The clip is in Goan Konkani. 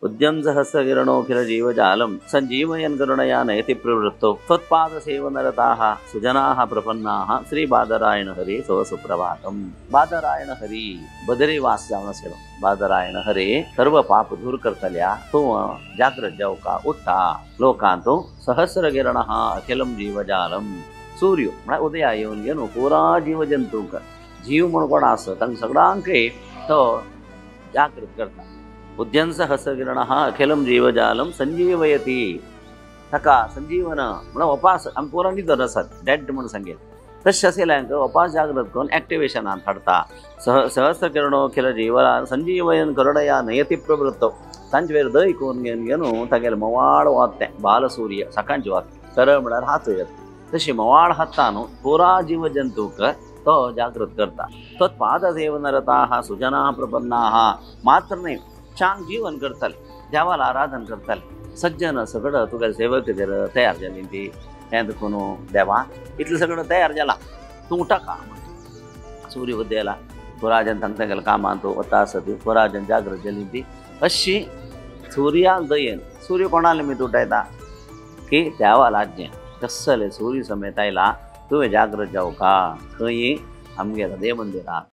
उद्यम सहस्रकिरणोऽखिल जीवजालं सञ्जीवयन् करुणया नयति प्रवृत्तौ त्वत्पादसेवनरताः सुजनाः प्रपन्नाः श्री बादरायण हरि तव सुप्रभातम्। बादरायण हरी बदरी वास जावन आशिल्लो। बादरायण हरी सर्व पाप दूर करतल्या तूं जागृत जावका उठ्ठा लोकांत सहस्रकिरणः अखिलं जीवजालं सूर्य म्हळ्यार उदया येवन घेवन पुरा जीवजंतूंक जीव म्हूण कोण आसा तांकां सगळ्यांकय तो जागृत करता। उद्यन सहस्रकिरणः अखिलं जीवजालं संजीवयति ताका संजीवन म्हळ्यार उपास आमी पुरा निदर आसात डेड म्हूण सांगेल तशें आशिल्ल्यांक उपास जागृत करून एक्टिवेशनान हाडटा। सहस्रकिरणोखिल जीवला संजीवयन करुणया नयति प्रवृत्तो तांचे वयर दय करून घेवन घेवन तागेलें मोवाळ वात तें बालसूर्य सकाळचें वात सरळ म्हळ्यार हात येता तशी मोवाळ हाता न्हू पुरा जीवजंतूक तो जागृत करता। त्वत्पादसेवनरताः सुजनाः प्रपन्नाः मात्र न्हय चांग जीवन करताले देवाला आराधन करताले सज्जन सगळं तुगे सेवक तयार जाली ती हें देखून देवा इतलें सगळं तयार जाला तूं उठा सूर्य उदयला पुराजन तांकां तांगेल्या कामांत वता आसत पुराजन जागृत जाली ती अशी सूर्याक दयेन सूर्य कोणा निमित्त उठयता की देवाला आज्ञे कसले सूर्य समेत आयला तुवें जागृत जावका खंय आमगेल्या देव मंदिराक।